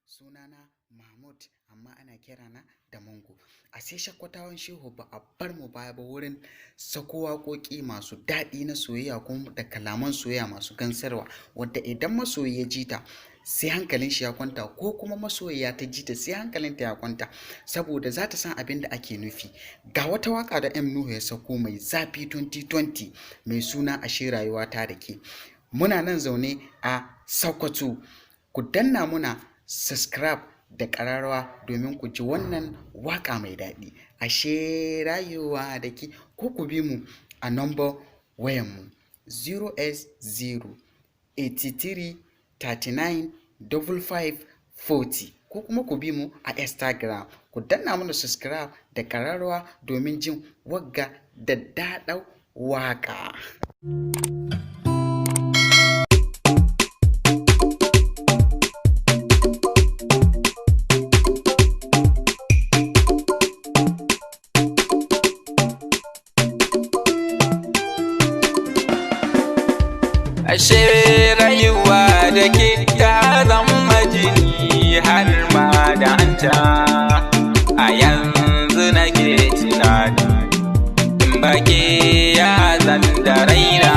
Sunana Mahmud, amma ana kirana da Mango. A sai Shakkwatawan Shehu ba a bar mu baya ba wurin sako waƙoƙi masu daɗi na soyayya kuma da kalaman soyayya masu gansarwa, wadda idan masoyi ya ji ta sai hankalin shi ya kwanta, ko kuma masoyiya ta ji ta sai hankalinta ya kwanta, saboda za ta san abin da ake nufi. Ga wata waƙa da M Nuhu ya sako mai zafi 2020 mai suna Ashe Rayuwa Ta da Ke. Muna nan zaune a Sokoto. Ku danna muna subscribe da ƙararrawa domin ku ji wannan waƙa mai daɗi. Ashe Rayuwa da Ke, ko ku bi mu a number wayanmu 0S0 83 39 55 40, ko kuma ku bi mu a Instagram. Ku danna mana subscribe da ƙararrawa domin jin wagga da daɗau waƙa. Ashe rayuwa da ke ta zama jini har ma da hanta. A yanzu nake tunani, in ba ke ya zan da raina.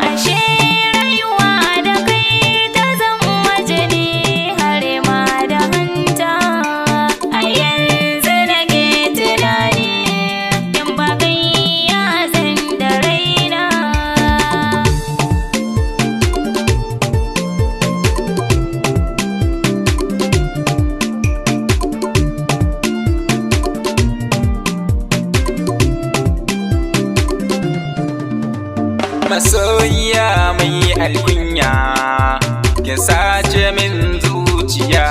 Ashe rayuwa da kai ta zama jini har ma da hanta. A yanzu nake tunani, in ba kai ya zan da raina. Masoyiya mai alkunya, ki sace min zuciya.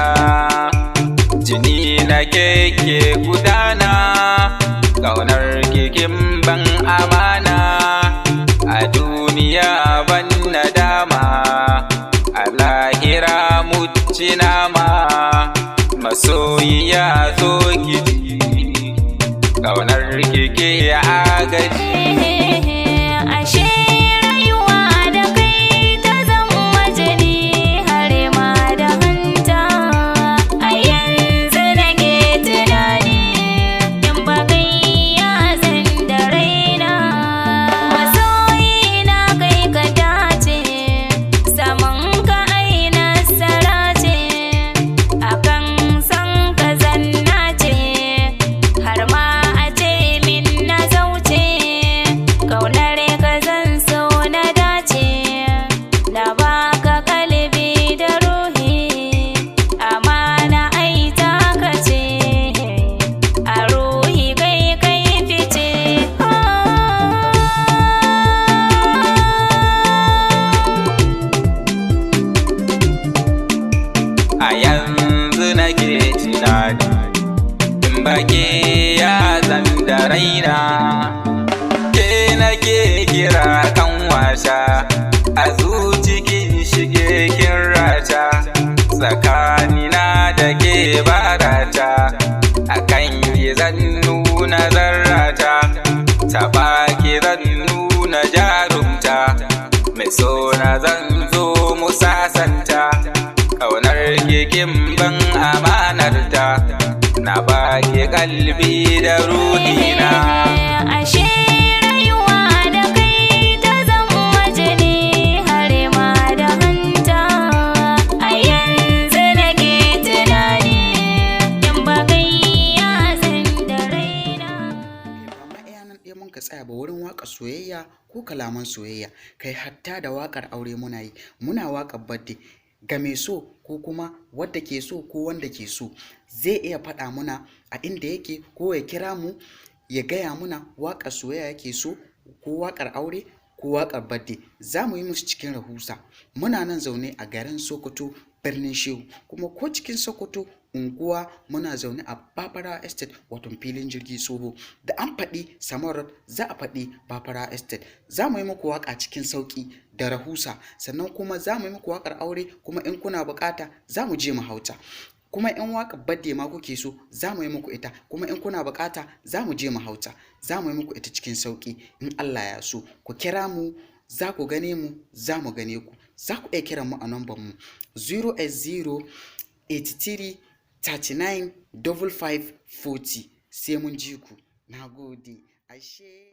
Jini na keke gudana, ƙaunar kekin ban amana. A duniya ban nadama, a lahira muci nama. Masoyiya, zo ki ji, ƙaunar keke agaji. Ashe rayuwa da kai ta zama jini har ma da hanta. A yanzu nake tunani, in ba kai ya zan da raina. Masoyina, kai ka dace, saman ka ai nasara ce. Akan san ka zanna ce, har ma a ce min na zauce. Kaunar ka zan so na dace, na baka kalbi da ruhi. Amana ai taka ce, a ruhi kai kai fice. A yanzu nake tunani, in ba ke ya zan da raina. Ke nake kira kan wasa, a zuci kin shige kin rata. Tsakanina da ke barata, akan ki zan nuna zarrata. Taɓa ki zan nuna jarumta, mai sona zan zo mu sasanta. Ƙaunar kekin ban amanarta, na baki kalbi da ruhina. Ashe rayuwa da kai ta zama jini har ma da hanta. A yanzu nake tunani, in ba kai ya zan da raina. Ba ma iya nan ɗaya mun ka tsaya ba wurin waƙar soyayya ko kalaman soyayya, kai hatta da waƙar aure muna yi. Muna waƙar birthday ga mai so, ko kuma wadda ke so ko wanda ke so zai iya faɗa muna a inda yake, ko ya kira mu ya gaya muna waƙar soyayya yake so, ko waƙar aure, ko waƙar birthday. Za mu yi musu cikin rahusa. Muna nan zaune a garin Sokoto, birnin Shehu, kuma ko cikin Sokoto unguwa muna zaune a Bafarawa Estate, wato filin jirgi tsoho. Da an faɗi Samarar, za a faɗi Bafarawa Estate. Za mu yi muku waƙa cikin sauƙi da rahusa, sannan kuma za mu yi muku waƙar aure, kuma in kuna buƙata za mu je mu hauta. Kuma in waƙar birthday ma kuke so, za mu yi muku ita, kuma in kuna buƙata za mu je mu hauta. Za mu yi muku ita cikin sauƙi in Allah ya so. Ku kira mu, za ku gane mu, za mu gane ku. Za ku iya kiran mu a namban mu 080 83 39 55 40. Sai mun ji ku. Na gode. Ashe.